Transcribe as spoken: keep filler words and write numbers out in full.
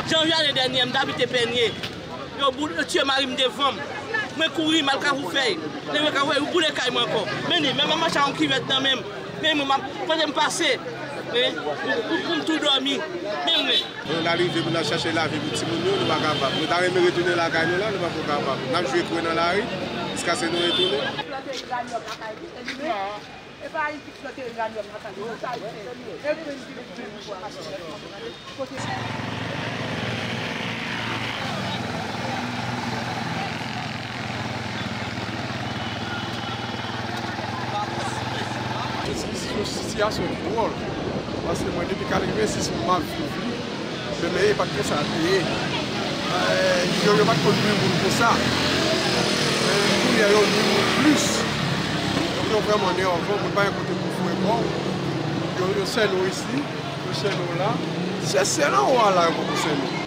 Janvye ane dènye, m t abite Pènye. Yo boule, yo tiye mari m devan m. Mwen kouri, m al Kafou Fèy. Lè mwen Kafou Fèy, yo boule kay mwen ankò. Men li, men m ap mache ak yon kivèt nan men m. Men mwen, m ap, kote m pase, men, pou, pou, pou m tou dòmi. Men mwen. Moun nan rive, moun nan chache lavi pou timoun yo, nou pa kapab. Mwen ta renmen retounen lakay nou la, nou pa ko kapab. N ap jwe kwe nan lari, jiskaske nou retounen. Plante iranyòm lakay li, e li menm. E pa Ayiti ki plante iranyòm nan, tande. Sa Ayiti. E grenn ki vin grenn pou achte. Kote. Se, se yon sitiyasyon dwòl. Paske mwen, depi katrevensis, m ap viv li. Men, men e pa t konsa l te ye. Eh, yo, yo pa t konn nwi moun konsa. Men kounye a, yo nwi moun plis. Donk, yo vrèman nèvan, moun pa gen kote pou foure kò w. Yo, yo sène w isi, yo sène w la. Se, se nan ou a la, yo poko sène w.